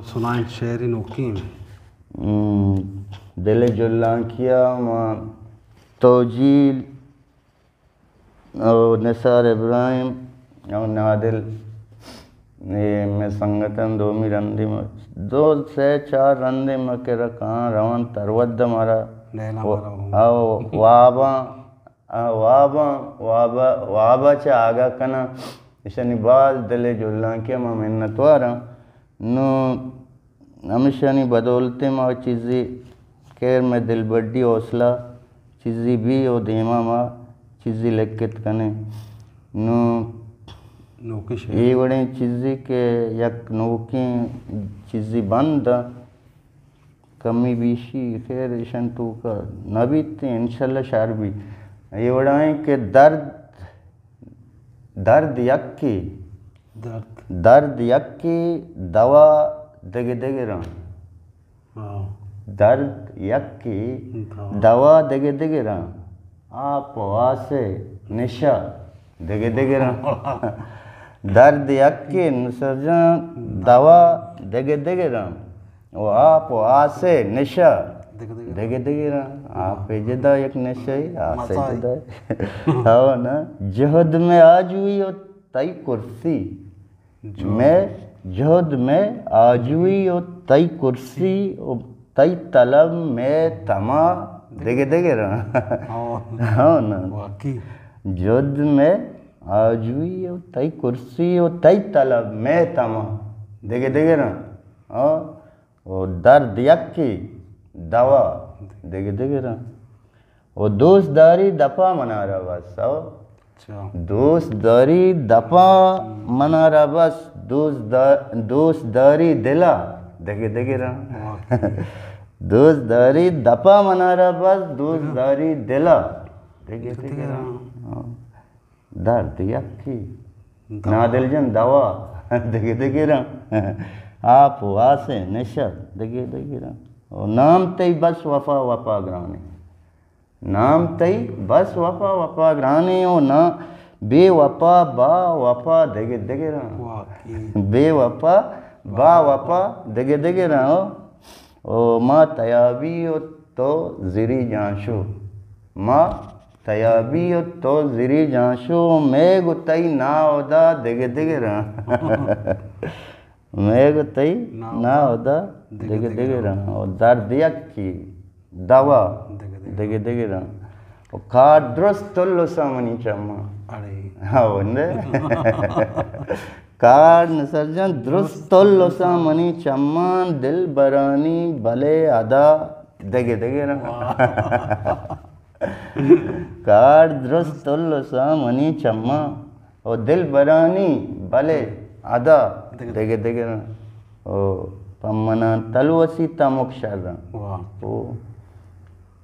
سنائیں شعری نوکیں۔ ہم، دل جلانکیا ما توجیل او نثار ابراہیم او نادل، اے مئے سنگتاں، دومی رندے ما، دو، سے، چار رندے ما کہ رکاں روان ترود مارا۔ لیلا و-، مارا۔ او واباں، آ واباں، وابا، وابا چہ آگاہ کناں۔ اشانی باز دل جلانکیا ما منتواراں۔ نوں ہمشانی بدولتے ما چیزے خیر مئے دلبڈی حوصلہ چیزے بی و دیما ما چیزے لکت کنیں۔ نوں نوکیں شعر۔ اے وڑیں چیزے کہ یک نوکیں چیزے بند کمی بیشی خیر ایشان توکا نہ بیت، انشاءاللہ شر بی۔ اے وڑائیں کہ درد، درد یکے، درد۔ درد یکے، دوا دگہ دگراں۔ ہاں۔ درد یکے، دوا۔ دوا دگہ دگراں۔ آپ و آسے نشہ دگہ دگراں۔ درد یکے نسرجان دوا دگہ دگراں۔ و آپ و آسے نشہ دگہ دگہ۔ دگہ دگراں۔ آپ جدا یک نشہ، آسے مزہ۔ جدا۔ ہو نا، جہد میں آجوئی و تئی کرسی۔ جہد۔ میں جہد میں آجوئی و تئی کرسی و تئی طلب میں تما دگہ دگراں۔ ہاں۔ ہاں نا۔ واقعی۔ جہد میں آجوئی و تئی کرسی و تئی طلب میں تما دگہ دگراں۔ ہاں۔ و درد یکے، دوا دگہ دگراں۔ و دوست داری دپا منارا بس، او۔ اچھا۔ دوست داری دپا منارا بس، دوست دا-، دوست داری دلا دگہ دگراں۔ واہ۔ دوست داری دپا منارا بس، دوست داری دلا دگہ دگراں۔ ہاں۔ درد یکے۔ دوا۔ نادل جان دوا دگہ دگراں۔ آپ و آسے نشہ دگہ دگراں۔ و نام تئی بس وفا، وفا گرانے۔ نام تئی بس وفا، وفا گرانے۔ و نا بے وفا با وفا دگہ دگراں۔ واقعی۔ بے وفا با وفا دگہ دگراں۔ او ما تیابی و تو زری جانشو۔ ما تیابی و تو زری جانشو، میں گو تئی ناودا دگہ دگراں۔ میں گو تئی ناودا ناودا دگہ دگہ دگراں۔ دگراں۔ او درد یکے، دوا دگہ دگہ۔ دگہ دگراں۔ او کار درست تلسا منی چماں۔ اڑے۔ ہاں، وندے۔ کار نسرجان درست تلسا منی چماں، دلبرانی بلے ادا دگہ دگراں۔ واہ۔ کار درست تلسا منی چماں، او دلبرانی بلے ادا دگہ دگہ دگراں۔ او پمناں تلوسی تمک شراں۔ واہ۔ او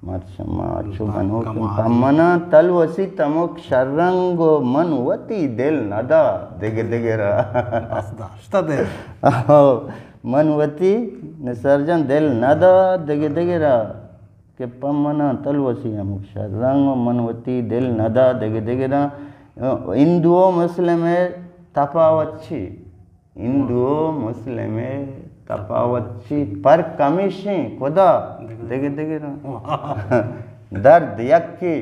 مرچی ما چو بنوکیں۔ پمناں تلوسی تمک شرنگ و من وتی دل ندا دگہ دگراں۔ بس داشتہ دل۔ او، من وتی نسرجان دل ندا دگہ دگراں۔ کہ پمناں تلوسی ہمک شرنگ و من وتی دل ندا دگہ دگراں۔ ہندو و مسلم ء تپاوت چی؟ ہندو و مسلم ء تپاوت چی؟ پرک ہمیشیں، خدا دگہ دگراں۔ درد یکے،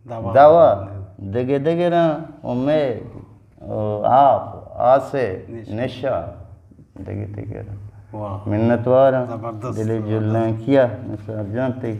دوا۔ دوا دگہ دگراں۔ و مے، او، آپ، آسے، نشہ۔ نشہ دگہ دگراں۔ واہ۔ منتواراں۔ زبردست، دل زبردست۔ جلانکیا نثار جان تئی۔